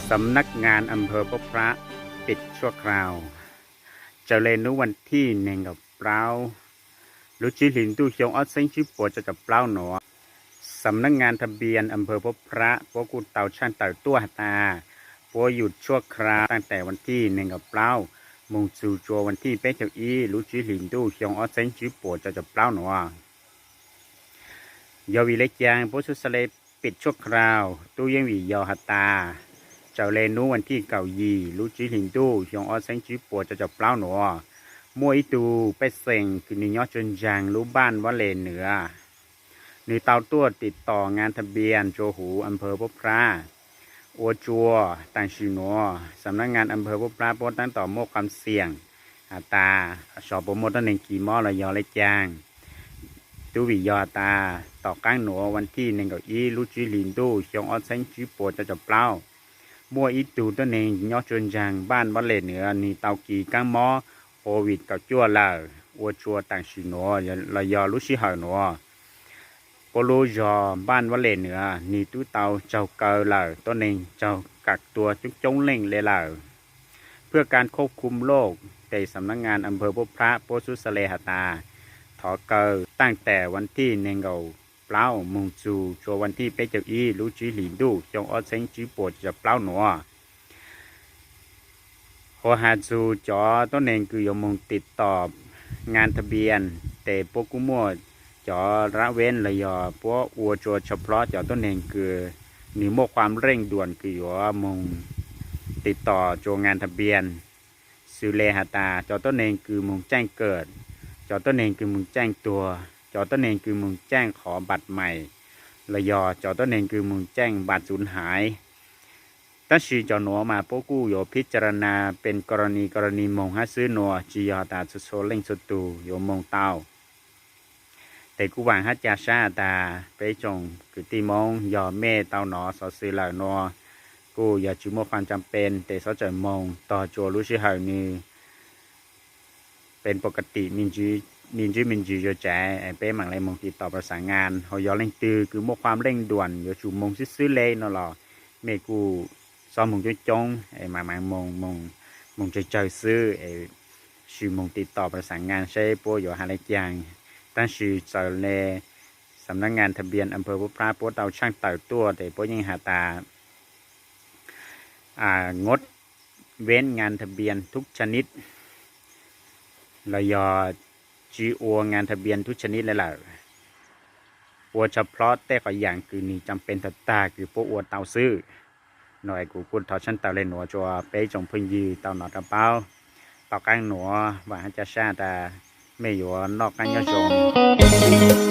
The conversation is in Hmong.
Xam nab ngas a phaw pob phrab pim tshuaj khaus. Raws le hnub vas thij nees nkaum plaub lub tsib hlis ntuj xyoo ob txheeb tsib puas rau caum plaub nuav, xam nab ngas thas npias a phaw pob phrab puab kuj tau tshaaj tawm tuaj has tas puab yug tshuaj khaus taaj tes vas thij nees nkaum plaub moog txug tsua vas thij peb caug ib lub tsib hlis ntuj xyoo ob txheeb tsib puas rau caum plaub nuav. Yog vim le caag puab xub xa le pim tshuaj khaus? Tub yeej vim yog has tas raws le hnub vas thij kaum yim lub tsib hlis ntuj xyoo ob txheeb tsib puas rau caum plaub nuav, muaj ib tug pej xeem kws nwg nyob tsuag ntsaag lub npaaj Vaj Les Nuav, nwg tau tuaj tim tom ngas thas npias rua huv a phaw pob phrab. Ua tsua taam sim nuav xam nab ngas a phaw pob phrab puab taab tom muaj qhov xaam has tas xyov puas muaj tuab neeg kis mob los yog le caag. Tub vim yog has tas tom qaab nuav vas thij nees nkaum ib lub tsib hlis ntuj xyoo ob txheeb tsib puas rau caum plaub, muaj ib tug tuab neeg nyob tsuag ntsaag npaaj Vaj Les Nuav nwg tau kis kaab mob COVID kaum cuaj lawm. Ua tsua taam sim nuav los yog lub sij hawm nuav puab lub zog npaaj Vaj Les Nuav nwg tub tau raug kaw lawm, tuab neeg raug kam tua coob coob leej le lawm. Phwj kaab khuv khum loj tes xam nab ngas a phaw pob phrab puab xub xa le has tas thov kaw taaj tes vas thij nees nkaum plaub moog txug tsua vas thij peb caug ib lub tsib hlis ntuj xyoo ob txheeb tsib puas rau caum plaub nuav. Hos has txug cov tuab neeg kws yuav moog tim tom ngas thas npias, tes puab kuj muaj cov rab veb los yog puab ua tsua tshaj plhov cov tuab neeg kws nwg muaj qhua leej duam kws yuav moog tim tom tsua ngas thas npias, xws le has tas cov tuab neeg kws moog caaj kawm, cov tuab neeg kws moog caaj tuag, cov tuab neeg kws moog caaj qhov npam mais, los yog cov tuab neeg kws moog caaj npam txuv haiv. Tab sis cov nuav mas puab kuj yuav phib ca ra nas pes karanis karanis moog hab xwb nuav, tsi yog tas txhua txhua leej txhua tug yuav moog tau. Tes kuj vaam hab ca sab has tas peb tsoom kwv tij Moob yog mej tau nov xov xwm lawm nuav, kuj yog tsi muaj qhua cam pes tes xob tsawm moog tog tsua lub sij hawm nwg pes pov ka tim me ntsib me ntsib zuag tsaav, peb maam le moog tim tom pab xaav ngas. Hos yog leej twg kws muaj qhua leej duam yuav tsum moog xwb xwb le nuav los mej kuj xob moog coob coob, maam maam moog, moog tsawg tsawg xwb, sim moog tim tom pab xaav ngas seb puab yuav has le caag. Tab sis txawm le xam nab ngas thas npias a phaw pob phrab puab tau tshaaj tawm tuaj tes puab yeej has tas ngos veb ngas thas npias tub tsa nib, los yog tsi ua ngas thas npias tub tsa nib le lawm, ua tshaj plhov tej qhov yaam kws nwg cam pes tag tag kws puab ua tau xwb. Nuav es kuv kuj thov tshaaj tawm le nuav tsua peb tsoom phooj ywg tau nov rov paub. Tom qaab nuav vaam hab ca sab tas mej yuav noj qaab nyob zoo.